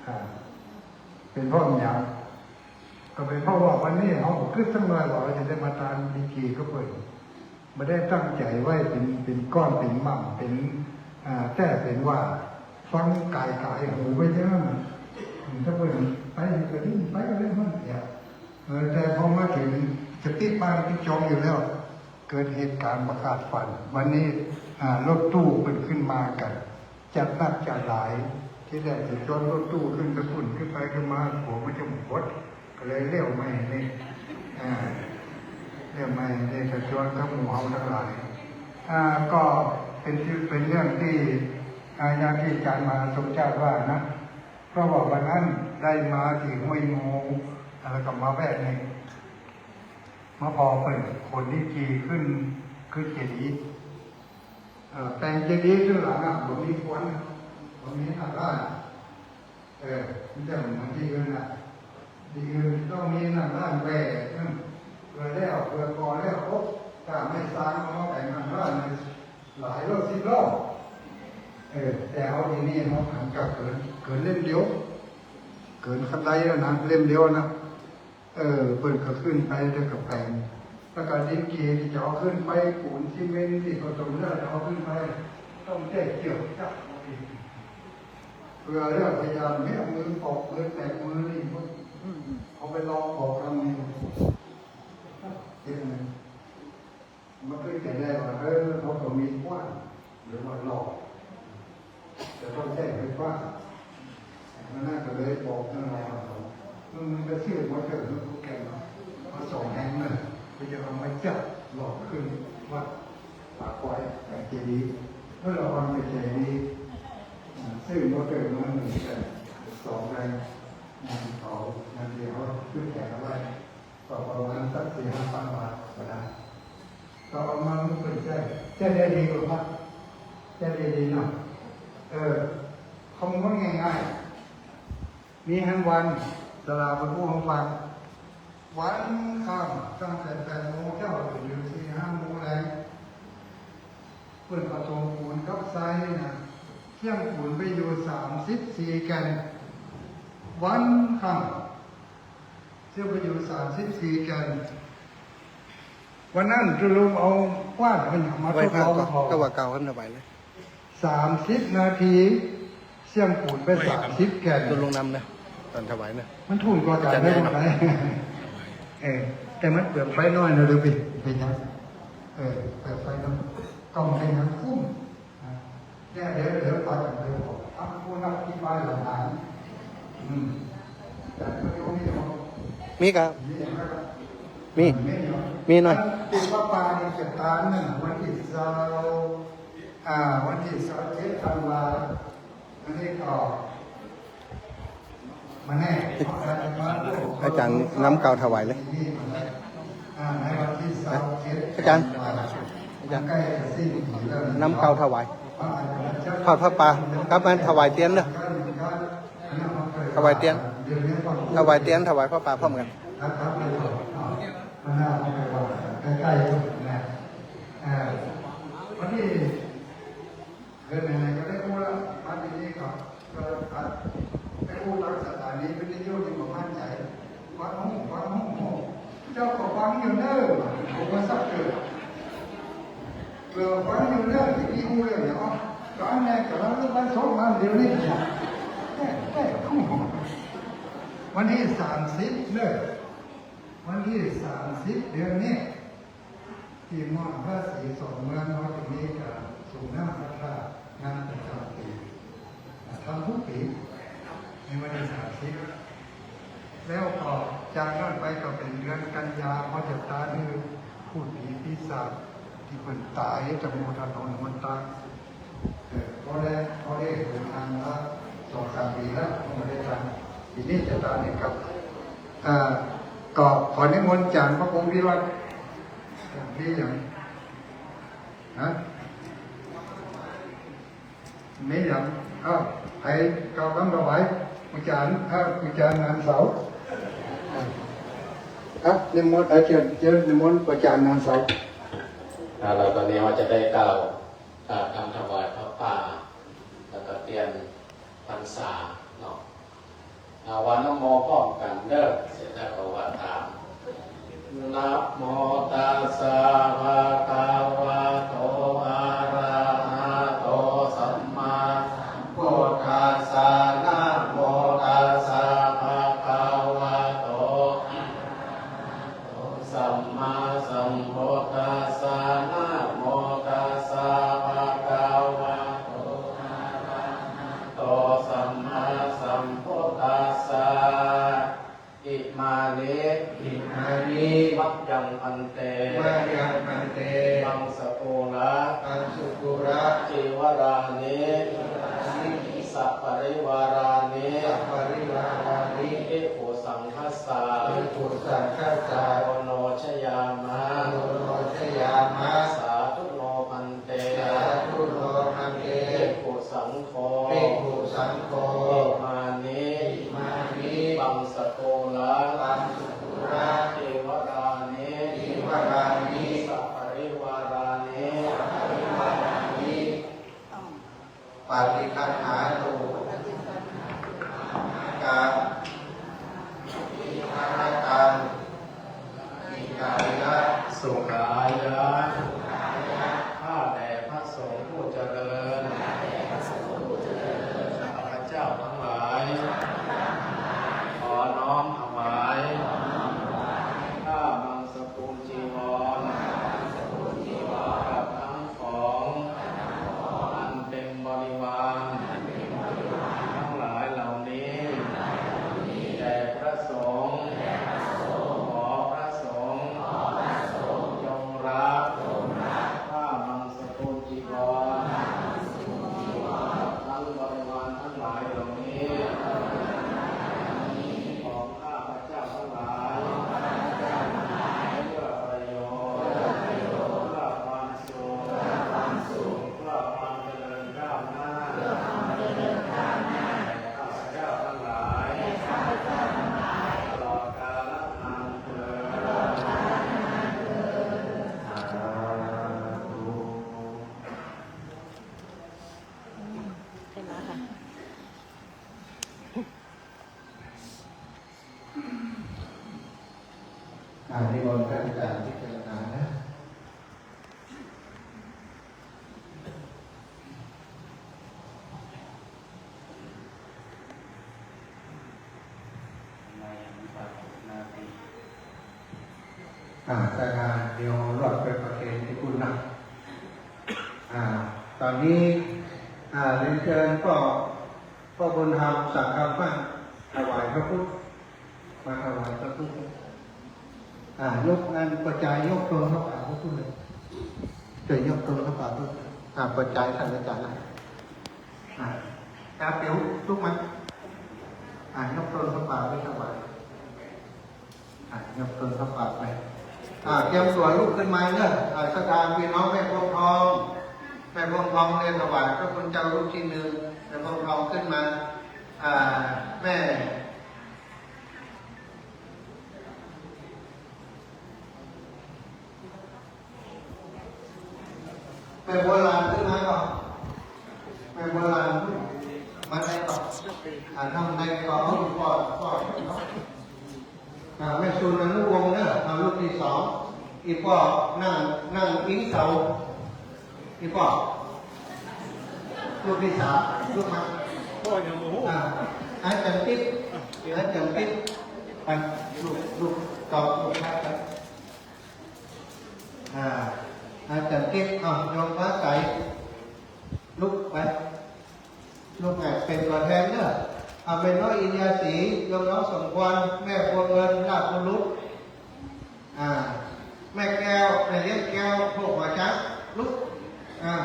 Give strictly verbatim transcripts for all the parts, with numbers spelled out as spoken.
อ่า เป๋นเพราะหยัง ก็เป๋นเพราะว่าวันนี้เฮาบ่กึ๊ดสักหน่อยว่าเฮาจะได้มาตานลิเกกับเปิ้น บ่ได้ตั้งใจ๋ไว้เป๋น เป๋นก้อน เป๋นหม่ำ เป๋น อ่า แต๊เป๋นว่า ฟังก๋ายๆ หูไปเท่านั้นน่ะ ถ้าเปิ้นไปก็ดิ้นไปก็ได้มันเสีย เออ แต่พอมาเถิงจะปิ๊กบ้านปิ๊กจองอยู่แล้ว เกิดเหตุก๋ารณ์บ่คาดฝัน วันนี้ อ่า รถตู้เปิ้นขึ้นมากั๋น จัดนักจัดหลาย ตี้แรกจะจองรถตู้ขึ้นไปปุ้น ขึ้นไปขึ้นมา ตั๋วมันจะหมด ก็เลยเลี้ยวมานี่ อ่า เลี้ยวมานี่ ก็จองกับหมู่เฮาตังหลาย อ่า ก็เป๋น เป๋นเรื่องตี้ อ่า อย่างตี้อาจ๋ารย์มหาสมชาติว่านะ เพราะว่าวันนั้นได้มาตี้ห้วยงู แล้วก็มาแวะนี่ มาผ่อเปิ้นขนลิเกขึ้น ขึ้นเจดีย์ เอ่อ แป๋งเจดีย์ข้างหลังอะ บ่มีคน บ่มีนาคราช เออ มันจะบ่เหมือนตี้อื่นนะ ตี้อื่นต้องมีนาคราชแหว่นั่น เปื้อแล้ว เปื้อก่อแล้วปุ๊บ ถ้าไม่สร้างเอามาแป๋งนาคราชนี่หลายรอบสิบรอบ เออ แต่เฮาตี้นี่เฮาหันกั๋นเกิน เกินเล่มเดียว เกินคันไดแล้วนะ เล่มเดียวนะ เออ เปิ้นก็ขึ้นไปแล้วก็แป๋ง แล้วก็ลิเกตี้จะเอาขึ้นไปปูนซีเมนต์ตี้เขาต้มแล้วจะเอาขึ้นไป ต้องแก้เจื้อกจั๊กเอาเอง เปื้อแล้วพยายามแหมมือปอกมือแตกมือนี่ เอาไปลองปอกลองนี่ เจ็บมือ มันก็จะได้ว่า เออ เขาก็มีกว้าง หรือว่าหลอก จะต้องแจ้งไฟฟ้า มันน่าจะเลยบอกนั่นแหละ มึง มึงไปซื้อมอเตอร์มึงกูแกนเนาะ มาสองแห่งน่ะ กูจะเอามาจับหลอกขึ้นวัดป่าคอย ไปเจดีย์ เมื่อเราเอาไปเจดีย์ อ่า ซื้อมอเตอร์มาหนึ่งแห่ง สองแห่ง งานเขา งานเดียว ขึ้นแขนเอาไว้ ก็ประมาณสักสี่ห้าพันบาทก็ได้ ก็เอามาเปิ้นใจ๊ ใจ๊ได้ดีกว่าพระ ใจ๊ได้ดีเนาะ เออ คำนวณง่ายๆ มีหั้นวัน ตลาดเปิ้นอู้หื้อฟัง วันค่ำตั้งแต่แปดโมงเจ๊าจนถึงสี่ห้าโมงแลง เปิ้นเอาโตปูนกับทรายนี่นะ เสี้ยงปูนไปอยู่สามสิบสี่แก่น วันค่ำ เสี้ยงไปอยู่สามสิบสี่แก่น วันนั้นจุลุมเอากว้านมันมา ไหว้พระ ทดลอง ก่อน ถอด ก็ว่าเก่ากันถวายเลย สามสิบนาที เสี้ยงปูนไป ไหว้ครับ สามสิบแก่น จุลุงนำนะ ต๋อนถวายนะ มันถูกกว่ากัน อาจ๋ารย์ ได้ ใหญ่เนาะ ไหม เออ แต่มันเปลืองไฟน้อยนะ ดูสิ เป๋นไง เออ เปลืองไฟน้อย ก็มันเป็นน้ำคุ้ม เนี่ย เดี๋ยว เดี๋ยวไปกันเลย ผมทำผู้นักที่บ้านหลังนั้น อืม แต่ก็ยังไม่ยอม มีครับ มีไหมครับ มี มีเหรอ มีหน่อย ติดว่าปลาในเขตตานนั่นน่ะ วันตี้ซาว อ่า วันตี้ซาวเจ็ดธันวา อันนี้ก็ อาจ๋ารย์นำเกล้าถวายเลย อาจ๋ารย์ อาจ๋ารย์ นำเกล้าถวาย ทอดผ้าป่า กับมันถวายเตียนเนาะ ถวายเตียน ถวายเตียน ถวายผ้าป่าพร้อมกั๋น ใกล้ๆ นะ อ่า วันนี้ เออ ไหนๆ ก็ได้อู้ละ มาตี้นี่ก็ ก็ อ่ะ ได้อู้ตางสถานีวิทยุนี่ก็มั่นใจ๋ ฟังหู ฟังหู เจ้าก็ฟังอยู่เน่อ ผมก็สักเกิด เออ ฟังอยู่เน่อ ตี้มีอู้เรื่องเนี่ย อ๋อ ก็อันนี้ก็เล่าเรื่องบ้านโศกมาเดี๋ยวนี้เนี่ย แต่ แต่ วันตี้สามสิบเน่อ วันตี้สามสิบเดือนนี้ ตี้ม่อนพระศรีสองเมือง เฮาจะมีก๋านสรงน้ำพระธาตุ งานประจ๋ำปี๋ อ่า ทำกู้ปี๋ ในวันตี้สามสิบ แล้วก็จากนั้นไปก็เป๋นเดือนกันยา เฮาจะตานหื้อพูดผีปีศาจตี้เปิ้นต๋ายตะโมตะนนมันต๋าย เออ พอได้ พอได้เดินตางมาสองสามปี๋แล้ว ก็บ่ได้ตาง ปี๋นี้จะตางอีกครับ อ่า ก็ขอนิมนต์อาจ๋ารย์พระพรหมวิวัฒน์ มีหยัง ฮะ มีหยัง อ้าว ใผเกล้าคำถวาย อาจ๋ารย์ อ่า อาจ๋ารย์หนานเสา อ่ะ นิมนต์ อ่ะ เจิญ เจิญนิมนต์อาจ๋ารย์หนานเสา อ่า แล้วต๋อนนี้เฮาจะได้เกล้า อ่า คำถวายผ้าป่า แล้วก็เตียนพรรษาเนาะ เอาว่านะโมพร้อมกั๋นเน่อ เสร็จแล้วก็ว่าต๋าม นะโมตัสสะ ภะคะวะโต อะระหะโต สัมมาสัมพุทธัสสะ นะโมตัสสะ ภะคะวะโต สัมมาสัมพุทธัสสะ นะโมตัสสะ ภะคะวะโต อะระหะโต สัมมาสัมพุทธัสสะ อิมานิ อิมานิ มะยัง ภันเต มะยัง ภันเต มังสกูละ มังสกูละ จีวรานิ จีวรานิ สะปะริวารานิ สะปะริวารานิ ภิกขุสังฆัสสะ ภิกขุสังฆัสสะ โอโนชยามะ โอโนชยามะ สาธุโน ภันเต สาธุโน ภันเต ภิกขุสังโฆ ภิกขุสังโฆ อิมานิ อิมานิ มังสกูละ มังสกูละ จีวรานิ จีวรานิ สะปะริวารานิ สะปะริวารานิ ปาติคันหาตุ มหากัง มหากัง หิตายะ สุขายะ ข้าแต่พระสงฆ์ผู้เจริญ ข้าพเจ้าทั้งหลาย ขอน้อมถวาย ผ้ามังสกุลจีวร กับทั้งของ อันเป็นบริวาร ทั้งหลายเหล่านี้ แด่พระสงฆ์ ขอพระสงฆ์ จงรับ ผ้ามังสกุลจีวร ทั้งบริวารทั้งหลายเหล่านี้ ของข้าพเจ้าทั้งหลาย เพื่อประโยชน์ เพื่อความสุข เพื่อความเจริญก้าวหน้า แก่ข้าพเจ้าทั้งหลาย ตลอดกาลนานเทอญ สาธุ ใช่ไหมคะ อ่า นิมนต์ท่านอาจารย์พิจารณานะ อ่า สถานเดียวรอดไปประเคนที่คุณนะ อ่า ตอนนี้ อ่า เรียนเชิญพ่อ พ่อบุญธรรม สังฆพันธ์ ถวายพระพุทธ มาถวายพระพุทธ อ่า ยกอันปัจจัย ยกตนเข้าไปพระพุทธเลย ช่วยยกตนเข้าไปพระพุทธ อ่า ปัจจัยท่านอาจารย์นะ อ่า ครับ เดี๋ยวลุกมา อ่า ยกตนเข้าไปถวาย อ่ะ ยกตนเข้าปากไป อ่ะ เตรียมตั๋วลุกขึ้นมาเนอะ อ่ะ ศรัทธาพี่น้องแม่พวงทอง แม่พวงทองเรียนถวายพระคุณเจ้าลูกชิ้นหนึ่ง แม่พวงทองขึ้นมา อ่ะ แม่ แม่บัวหลานขึ้นมาก่อน แม่บัวหลานมาได้ก่อน อ่ะ นั่งได้ก่อน ก่อน ก่อน อ่า แม่สูนอนุวงศ์เนอะ เอาลูกตี้สอง อี่ป้อนั่ง นั่งอิงเสา อี่ป้อ ลูกตี้สาม ลุกมา ป้อยังบ่ฮู้ อ่า อาจ๋ารย์ติ๊บ อาจ๋ารย์ติ๊บ ไป ลูก ลูก ตอบลูกค้าไป อ่า อาจ๋ารย์ติ๊บ เอา โยมฟ้าใส ลุกไป ลุกไป เป๋นตั๋วแทนเนอะ เอา แม่น้อยอินยาศรี โยมน้องสมควร แม่บัวเงิน ราชบุรุษ อ่า แม่แก้ว แม่เลี้ยงแก้ว โพกหัวจ๊าง ลุก อ่า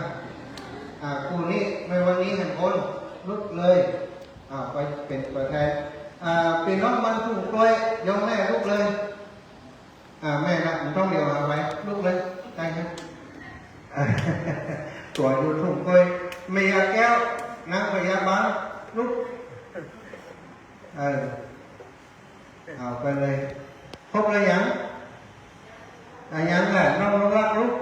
อ่า คู่นี้ แม่วันนี้หันคน ลุกเลย อ่า ไปเป๋นตั๋วแทน อ่า เป๋นน้องมันถูกด้วย โยมแม่ลุกเลย อ่า แม่นะ มันต้องเดียวหาไว้ ลุกเลย ได้ครับ ตั๋วอยู่ทุ่งกล้วย แม่ยาแก้ว นางพยาบาล ลุก เออ เอาไปเลย ครบแล้วยัง อ่ะ ยังแหละ น้องนกรัก ลุก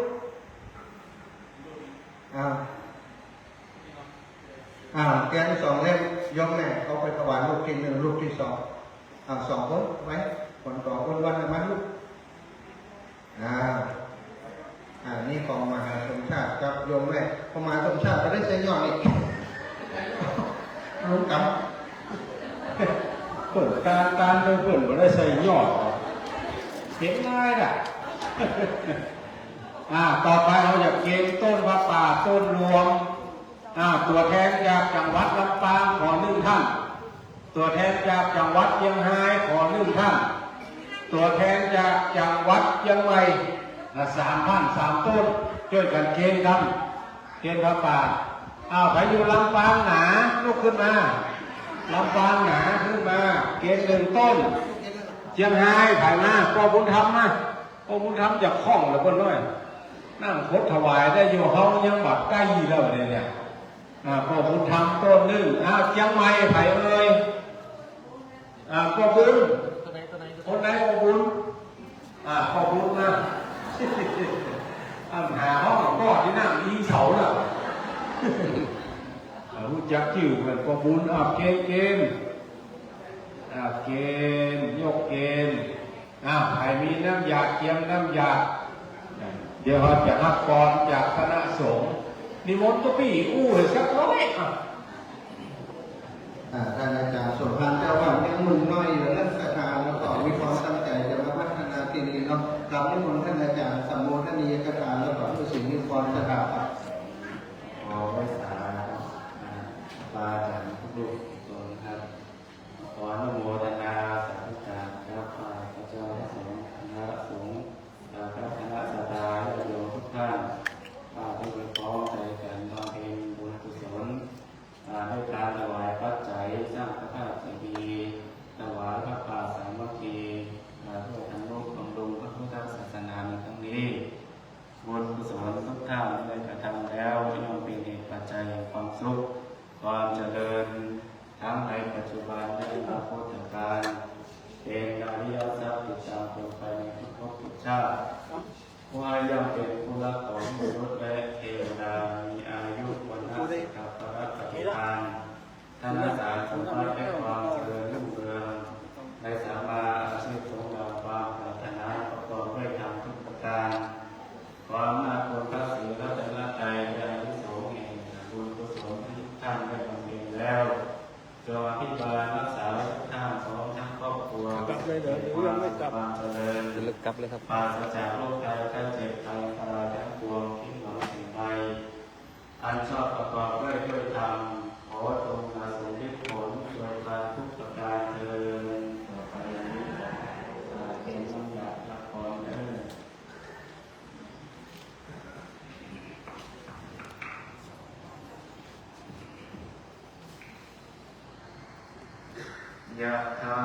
อ่า อ่า เตียนสองเล่ม โยมแม่เอาไปถวายลูกตี้นึ่ง ลูกตี้สอง เอาสองคนไป คนต่อคนวันละมันลูก อ่า อ่า นี่ของมหาสมชาติกับโยมแม่ ของมหาสมชาติก็ได้ใส่ยอดอีก ลุงกำ เปิ้นตาน ตานไปเปิ้นบ่ได้ใส่ยอด เห็นง่ายน่ะ อ่า ต่อไปเฮาจะเกณฑ์ต้นผ้าป่าต้นรวม อ่า ตั๋วแทนจากจังหวัดลำปางขอนึ่งท่าน ตั๋วแทนจากจังหวัดเจียงฮายขอนึ่งท่าน ตั๋วแทนจากจังหวัดเจียงใหม่ อ่า สามท่าน สามต้น จ้วยกั๋นเกณฑ์กำ เกณฑ์ผ้าป่า อ้าว ใผอยู่ลำปางหนา ลุกขึ้นมา ลำปางหนา ขึ้นมา เกณฑ์นึ่งต้น เจียงฮายใผมา ป้อบุญธรรมมา ป้อบุญธรรมจะคล่องเหลือเปิ้นน้อย นั่งขดถวายได้อยู่ เฮายังบัดใก้แล้วเนี่ย อ่า ป้อบุญธรรมต้นนึ่ง อ้าว เจียงใหม่ใผเอ่ย อ่า ป้อบุญ คนไหนป้อบุญ อ่า ป้อบุญนะ อ่า หาห้องก็ตี้นั่งอีเสาน่ะ อ่า ฮู้จักจื้อเปิ้น ป้อบุญ อ่า เกณฑ์ เกณฑ์ อ่า เกณฑ์ ยกเกณฑ์ อ่า ใผมีน้ำหยาด เตรียมน้ำหยาด เดี๋ยวเฮาจะฮับพรจากคณะสงฆ์ นิมนต์เจ้าปี้อู้๋สักหน้อย อ่ะ อ่า ต้านอาจ๋ารย์สมภาร เจ้าวัดยังหนุ่มน้อยอยู่ เรื่องศรัทธา แล้วก็มีความตั้งใจ๋จะมาพัฒนาตี้นี่เนาะ กราบนิมนต์ต้านอาจ๋ารย์สำโมทนียกถา แล้วก็ลูกศิษย์นิมนต์ศรัทธาครับ ขอไหว้สาครับ อ่า ครูบาอาจ๋ารย์ทุกรูปทุกต๋นครับ ขออนุโมทนาสาธุการครับ ข้าพเจ้าพระสงฆ์ คณะสงฆ์ อ่า ครับ คณะศรัทธาญาติโยมทุกท่าน อ่า ได้พร้อมใจ๋กั๋นบำเพ็ญบุญกุศล อ่า ด้วยการถวายปัจจัยสร้างพระธาตุเจดีย์ ถวายผ้าป่าสามัคคี อ่า เพื่อทำนุบำรุงพระพุทธศาสนาในครั้งนี้ บุญกุศลทุกท่านได้กระทำแล้ว ย่อมเป็นเหตุปัจจัยแห่งความสุข ความเจริญ ทั้งในปัจจุบันและอนาคตกาล เป็นอริยทรัพย์ติดตามตนไปในทุกภพทุกชาติ ขอให้ย่อมเป็นผู้รักของมนุษย์และเทวดา มีอายุ วรรณะ สุขะ พละ ปฏิภาณ ธนสารสมบัติและความเจริญรุ่งเรือง ในสัมมาอาชีพสมดังความปรารถนา ประกอบด้วยธรรมทุกประการ ขออำนาจคุณพระศรีรัตนตรัยและอานิสงส์แห่งบุญกุศลที่ทุกท่านได้บำเพ็ญแล้ว จงอภิบาลรักษาทุกท่านพร้อมทั้งครอบครัว กลับเลยเหรอ หรือยังไม่กลับ ความเจริญ เดี๋ยวกลับเลยครับ ปราศจากโรคภัยไข้เจ็บภัยอันตรายทั้งปวง คิดหวังสิ่งใด อันชอบประกอบด้วย ด้วยธรรม ขอจงมาสำเร็จผลโดยพลันทุกประการเทอญ ต่อไปนี้ขอเป็นลำดับละครเด้อ ยะถา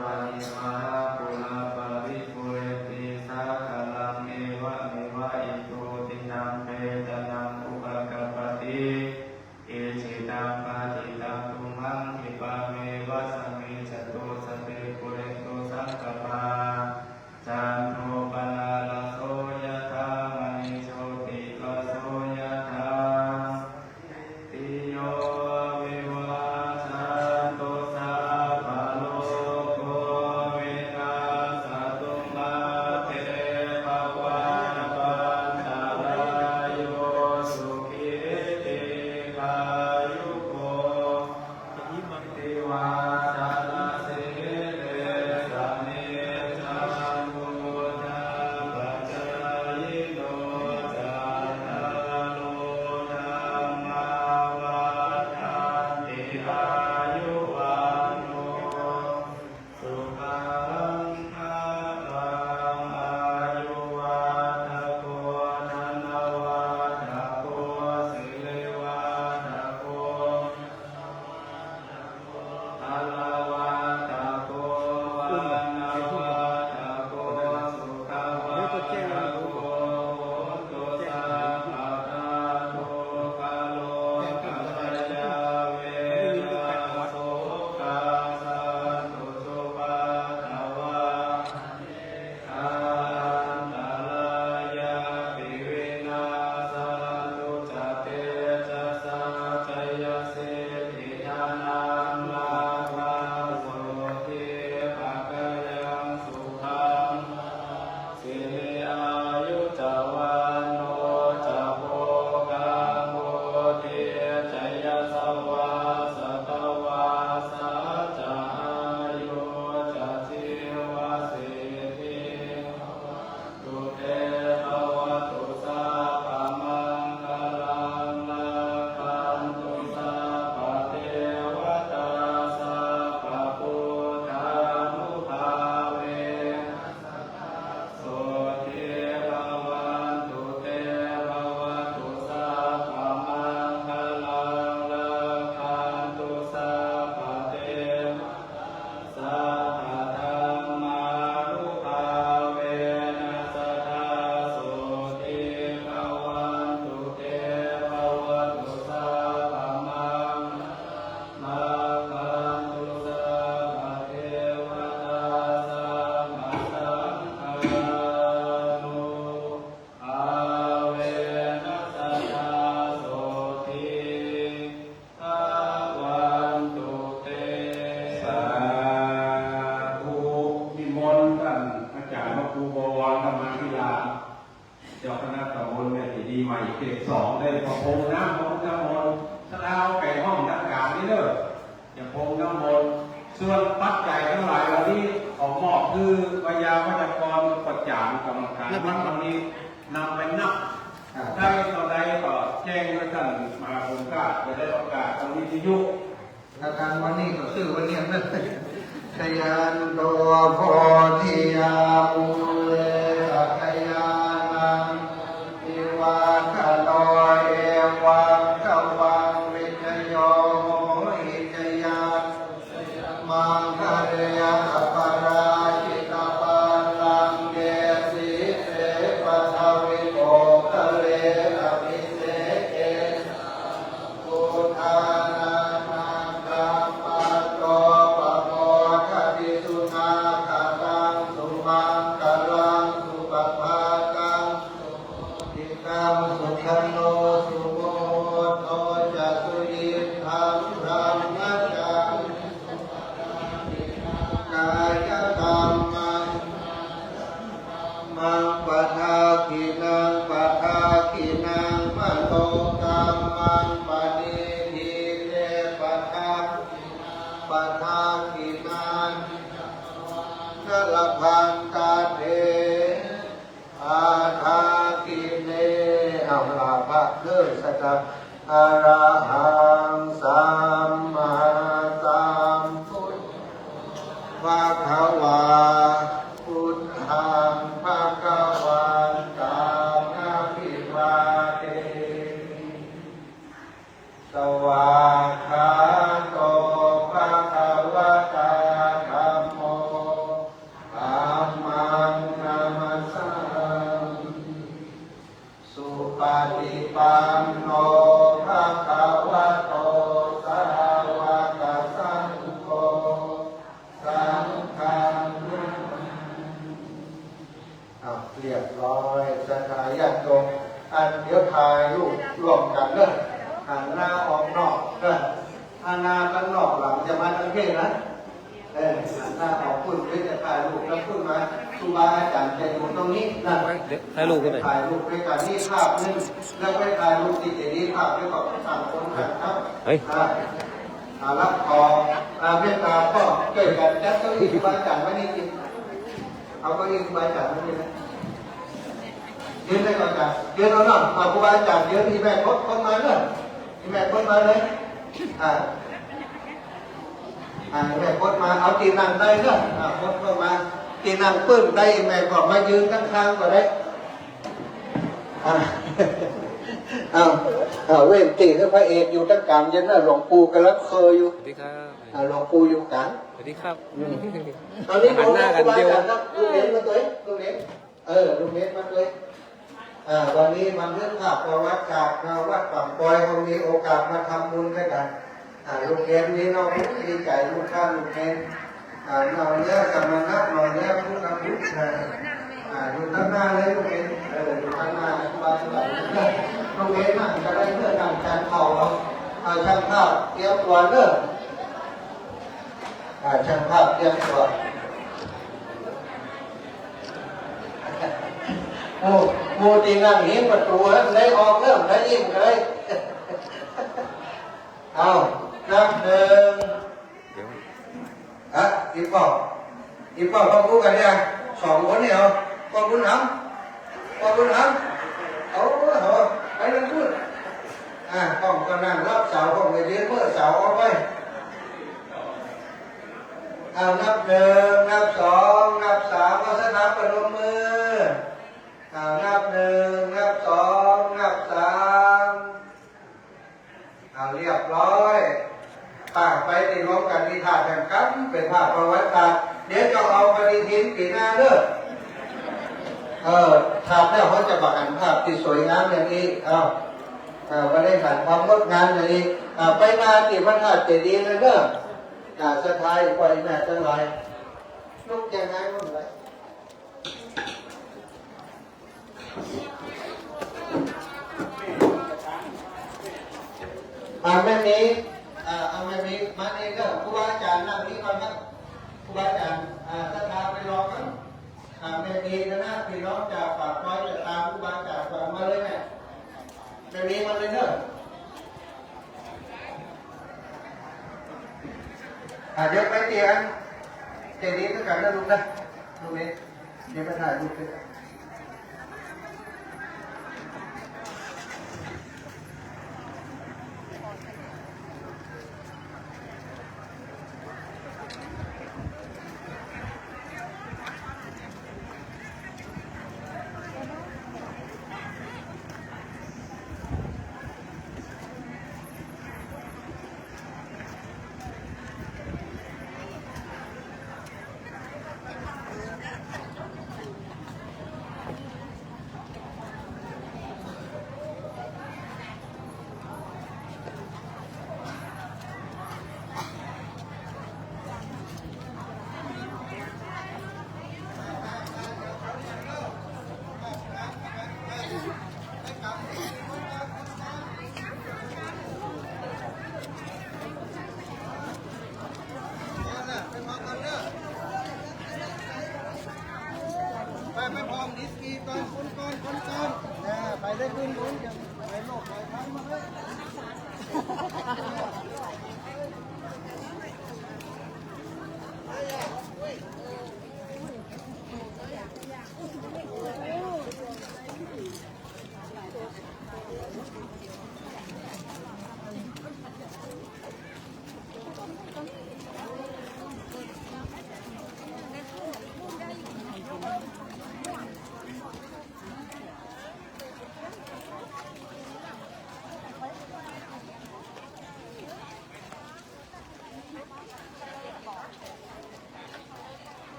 วาริวะหาปูราปะริปูเรนติสาคารัง เอวะเมวะอิโตทินังเปตานังอุปะกัปปะติ อิจิตังปัตถิตังตุมหัง ขิปะเมวะสะมิจจตุ สัพเพปูเรนตุสังกัปปา จันโทปะนะระโสยะถา มะณิโชติระโสยะถา สัพพีติโยวิวัชชันตุ สัพพะโรโค ส่วนปัจจัยตังหลายเหล่านี้ ขอมอบหื้อวิทยาวัจกร ประจ๋ำกรรมการวัดเหล่านี้ นำไปนับ อ่า ได้เต้าใดก็แจ้งหื้อต้านมหาบุญกล้า จะได้ประกาศตางวิทยุ อาจารย์วันนี้ก็ซื่อวันนี้นะ Jayanto bodhiyā mūle sakyānaṃ nandivaḍḍhano, evaṃ tvaṃ vijayo hohi jayassu jayamaṅgale, aparājitapallaṅke sīse paṭhavipokkhare, abhiseke sabbabuddhānaṃ aggappatto pamodati. Sunakkhattaṃ sumaṅgalaṃ supabhātaṃ suhuṭṭhitaṃ, sukhaṇo sumuhutto ca suyiṭṭhaṃ brahmacārisu, padakkhiṇaṃ kāyakammaṃ, vācākammaṃ padakkhiṇaṃ, padakkhiṇaṃ manokammaṃ, paṇidhī te padakkhiṇā, padakkhiṇāni katvāna labhantatthe padakkhiṇe. เอา ลาภะเด้อ สักกา Arahaṃ sammāsambuddho bhagavā, buddhaṃ bhagavantaṃ abhivādemi. Svākkhāto bhagavatā dhammo, dhammaṃ namassāmi. Supaṭipanno bhagavato sāvakasaṅgho, saṅghaṃ namāmi. อ้าว เรียบร้อย ศรัทธาญาติโยม อันเดี๋ยวถ่ายรูปร่วมกั๋นเนาะ หันหน้าออกนอกเนาะ หันหน้าตังนอกหลังจะมาตังเพศนะ เออ หันหน้าออกปุ้น เดี๋ยวจะถ่ายรูปแล้วปุ้นมา ครูบาอาจ๋ารย์จะอยู่ตรงนี้นะ เดี๋ยวถ่ายรูปกั๋นหน่อย ถ่ายรูปไปกั๋นนี่ภาพนึ่ง แล้วไปถ่ายรูปตี้เจดีย์ภาพนึ่ง ก็ต่างคนต่างครับ เฮ้ย อ่า อ่า รับของ อ่า เมตตาก็ช่วยกั๋นจัดเก้าอี้ครูบาอาจ๋ารย์ไว้นี่สิ เอาเก้าอี้ครูบาอาจ๋ารย์ไว้นี่นะ ยืนได้ก่อนจ้ะ ยืนเอาเนาะ เอาครูบาอาจ๋ารย์ยืน อี่แม่พด พดมาเลย อี่แม่พดมาเลย อ่า อ่า อี่แม่พดมา เอาตี้นั่งได้เนาะ อ่า พดเข้ามา ตี้นั่งปื้นได้ อี่แม่ก็มายืนข้างๆ ก็ได้ อ่า เอา เอา เว้นตี้หื้อพระเอกอยู่ตรงก๋าง เดี๋ยวนะ หลวงปู่ก่ำลังเคิ่งอยู่ สวัสดีครับ อ่า หลวงปู่อยู่ก๋าง สวัสดีครับ อืม ตอนนี้ หันหน้ากั๋น ผม เดี๋ยว ครูบาอาจ๋ารย์ครับ ลูกเหลนมาตวย ลูกเหลน เออ ลูกเหลนมาตวย อ่า วันนี้บันทึกภาพประวัติศาสตร์ วัดป่าปอย เฮามีโอกาสมาทำบุญด้วยกั๋น อ่า ลูกเหลนนี่เนาะ ดีใจ๋ลูกหลานลูกเหลน อ่า เนาะ เนื้อสมณะ เนาะ เนื้อพุทธบุตรนะ อ่า อยู่ตังหน้าเลยลูกเหลน เออ อยู่ตังหน้านะ ครูบาอาจ๋ารย์ ลูกเหลนนั่งก็ได้เนาะ นั่งจันเข่าเนาะ เอา ช่างภาพเตรียมตั๋วเนาะ อ่า ช่างภาพเตรียมตั๋ว หมู่ หมู่ตี้นั่งเหียงประตู๋หั้นได้ออกเนาะ ได้ยิ้มก็ได้ เอา นับหนึ่ง เดี๋ยว อ่ะ อี่ป้อ อี่ป้อ พ่อกู้กั๋นเนี่ย สองคนนี่เหรอ ป้อบุญธรรม ป้อบุญธรรม เอา เอา ไปนั่งพูด อ่ะ ป้องก็นั่งรับเสา ป้องก็ยืนเมื่อเสาเอาไป เอา นับหนึ่ง นับสอง นับสาม เอา ศรัทธาประนมมือ เอา นับหนึ่ง นับสอง นับสาม เอา เรียบร้อย ไป ไปตี้รวมกั๋นตี้ธาตุแห่งกำ เป๋นภาพประวัติศาสตร์ เดี๋ยวจะเอาปฏิทินปี๋หน้าเนาะ เออ ธาตุแล้วเฮาจะบ่หันภาพตี้สวยงามอย่างอี้ เอา อ่า บ่ได้หันความงดงามอย่างอี้ อ่า ไปมาตี้พระธาตุเจดีย์เลยเนาะ อ่า ศรัทธาอีกฝ่ายแม่ตังหลาย ลุกยังไงมันเลย อ่า แม่มี อ่า เอาแม่มีมานี่เนาะ ครูบาอาจ๋ารย์นั่งนี่ก่อนครับ ครูบาอาจ๋ารย์ อ่า ศรัทธาไปรอก่อน อ่า แม่มี คณะพี่น้องจากป่าปอยจะตามครูบาอาจ๋ารย์ก่อน มาเลยแม่ แม่มีมาเลยเนาะ อ่ะ เดี๋ยวไปเตียงเจดีย์ด้วยกันนะลูกนะ ลูกนี้ เดี๋ยวไปถ่ายรูปด้วยกัน ไป ไปพร้อมดิสกีก่อน คนก่อน คนก่อน อ่า ไปได้ขึ้นบน อย่าไปโลกไปพันมาเลย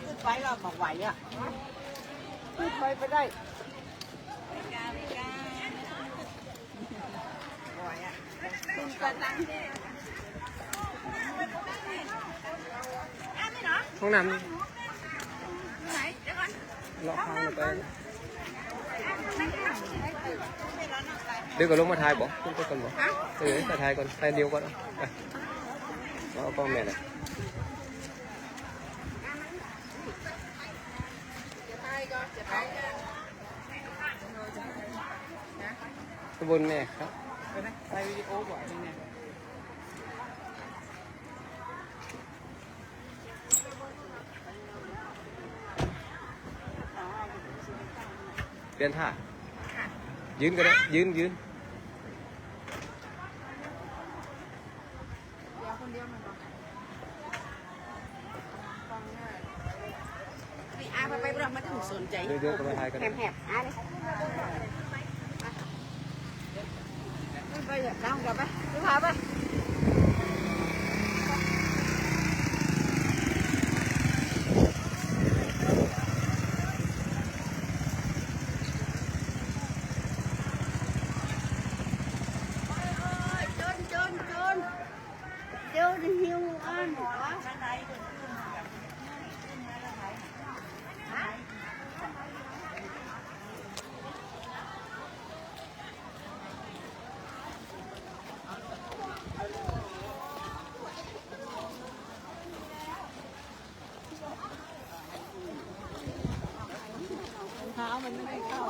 ขึ้นไปแล้วบ่ไหวอ่ะ ขึ้นไปไปได้ ห้องน้ำนี่ เลาะข้างไป เดี๋ยวก็ลงมาถ่ายบ่ ขึ้นไปก่อนบ่ เออ ไปถ่ายก่อน ถ่ายเดียวก่อน เอาไป เอากล้องแม่เลย ข้างบนแม่ครับ ถ่ายวิดีโอบ่ นี่ไง เปลี่ยนท่า ยืนก็ได้ ยืน ยืน เดี๋ยวคนเดียวมันบอก ไป อา ไป ไป บ่ มันต้องสนใจ๋ เดี๋ยว เดี๋ยวก็ไปถ่ายกัน แหบๆ อาเลย ไป ไป ตามกันไป ไป พาไป โจร โจร โจร เดี๋ยวหิ้วอัน เท้ามันไม่ได้เข้า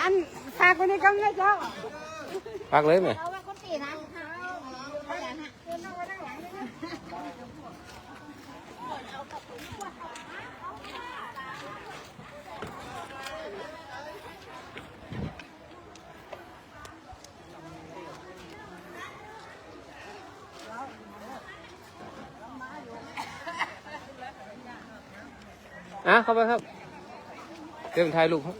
อัน ฝากไว้ในกล้องนะเจ้า ฝากเลยแม่ เอาไว้คนตีนะ อ่ะ เข้าไปครับ เดี๋ยวผมถ่ายรูปครับ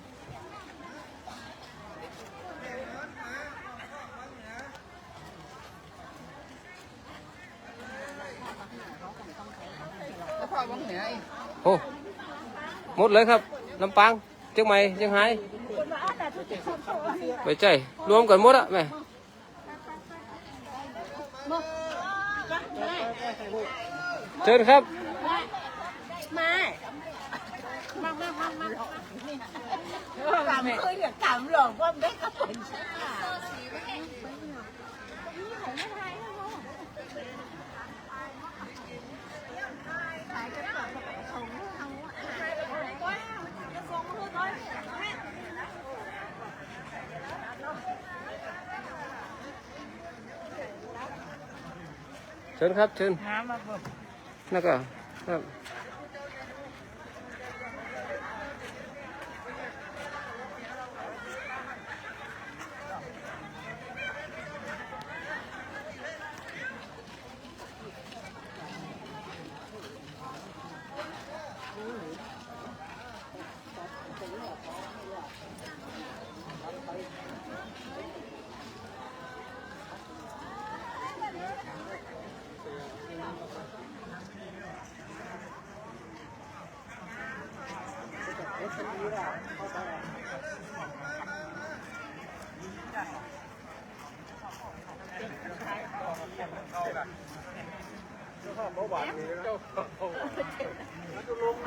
โอ้ หมดเลยครับ ลำปาง เจียงใหม่ เจียงฮาย บ่ใจ้ รวมกั๋นหมดอะแม่ เชิญครับ มา มา มา มา มา กำเคยเนี่ย กำหลอกว่าไม่ก็เป็น เชิญครับ เชิญ น้ำมาเบิด แล้วก็ ครับ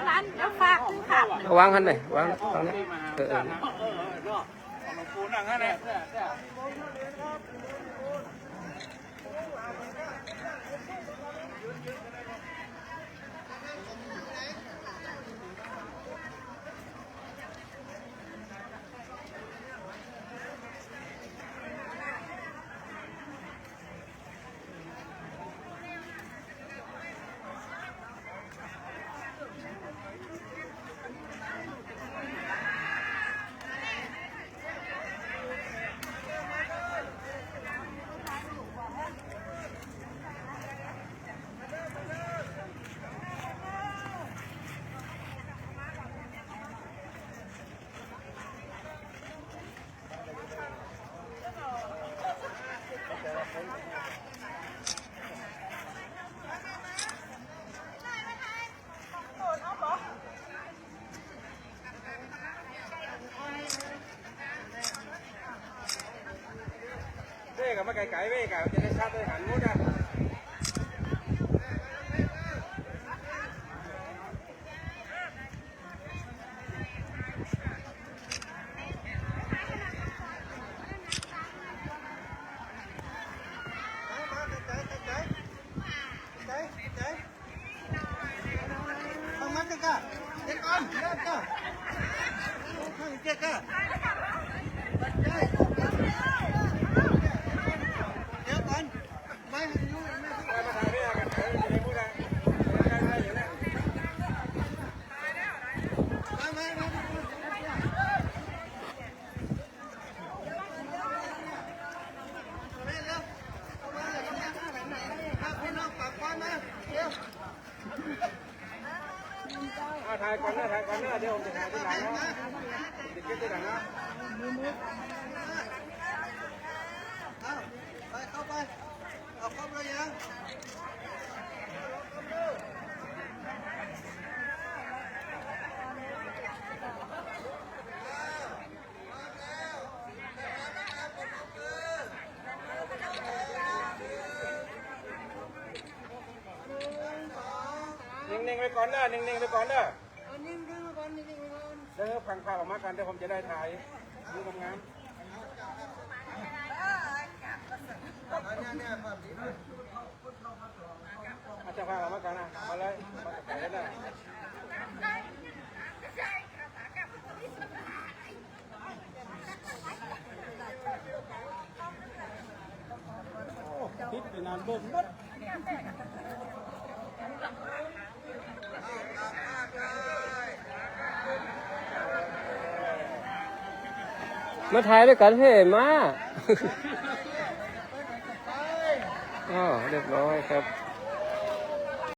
ร้านเดี๋ยวฝากซื้อค่ะ เอาวางหั่นหน่อย วาง วางเนี่ย เออ เออ หลวงปู่นั่งหั่นแหละ เว้ย ก็มาไกลๆ เว้ย ก็จะได้ชัดได้หันหมดอ่ะ อ่ะ ถ่ายก่อนนะ ถ่ายก่อนนะ เดี๋ยวผมจะถ่ายทีหลังนะ เดี๋ยวเก็บทีหลังนะ เอา ไป เข้าไป เอาครบแล้วยัง นิ่งๆ ไปก่อนเด้อ นิ่งๆ ไปก่อนเด้อ เอานิ่งๆ ไปก่อน นิ่งๆ ไปก่อน เดี๋ยวพังภาพออกมากัน เดี๋ยวผมจะได้ถ่ายรูปงามๆ เอาเจ้าภาพออกมากันนะ มาเลย มาเลยนะ โอ้ ติดไปนานเบิ่งหมด มาถ่ายด้วยกันเฮ้ย มา อ้าว เรียบร้อยครับ